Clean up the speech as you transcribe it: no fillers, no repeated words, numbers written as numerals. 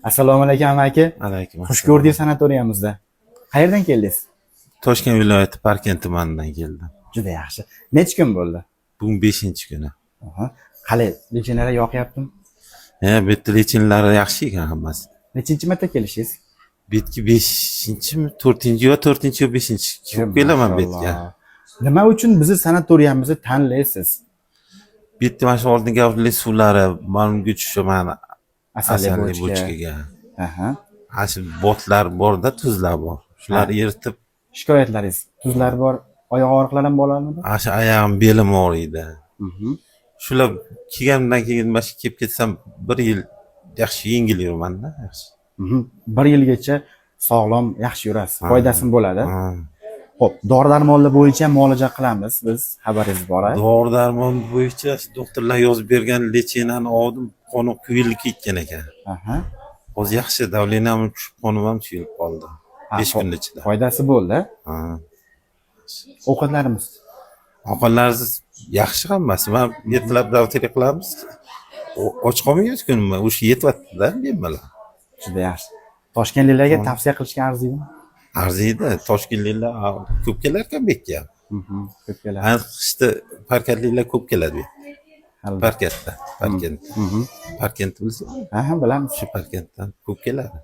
Assalomu alaykum, amaki. Alaykum Xush ko'rdik sanatoriyamizda. Qayerdan keldingiz? Toshkent viloyati, Parkent tumanidan keldim. Juda yaxshi. Necha kun bo'ldi? Bugun 5-kuni. Aha. Qalay, лечения lar yoqyaptimi? He, bu yerda лечения lari yaxshi ekan hammasi. Nechinchi marta kelishingiz? Bu yerga beshinchimi, to'rtinchi, yo to'rtinchi, yo beshinchi. Ko'p kelaman bu yerga. Mashalloh. Nima uchun bizni sanatoriyamizni tanlaysiz? Bu yerda mana shu oldin gavli suvlari manimga tushib, mani Asalli asalli bochka. Bochkaga. Aha. Ana shu botlar borda, tuzlar bor. Shularni eritib, Shikoyatlaringiz, tuzlar bor, oyoq og'riqlar ham bo'ladimi? Ana shu oyog'im, belim og'riydi. Shular kelganimdan keyin mana shu kelib ketsam, bir yil yaxshi, yengil yurmanda, yaxshi. Bir yilgacha sog'lom, yaxshi yurasiz. Ha. Foydasi bo'ladi. Ha. Xo'p, dori darmonlar bo'yicha muolaja qilamiz biz, xabaringiz bor. A? Dori darmon bo'yicha doktorlar yozib bergan лечения ni oldim, qonim quyilib ketgan ekan. Hozir yaxshi, давление m tushib, qonim ham suyulib qoldi. Ha, 5 kun ichida. Foydasi bo'ldi. Ha. Ovqatlarimiz. Ovqatlaringiz yaxshi hammasi. Man ertalab завтрак qilamiz. Och qolmaymiz kunimi? O'sha yetyapti-da bemalol. Juda yaxshi. Toshkentliklarga tavsiya qilishga arziydimi? Arziydi. Toshkentliklar ko'p kelar ekan bu yerga ham. Ko'p keladi. Ayniqsa qishda parkentliklar ko'p keladi bu yerga. Albatta. Parkentda. Parkent. Parkentni bilsang, Ha, bilamiz. shu Parkentdan ko'p keladi.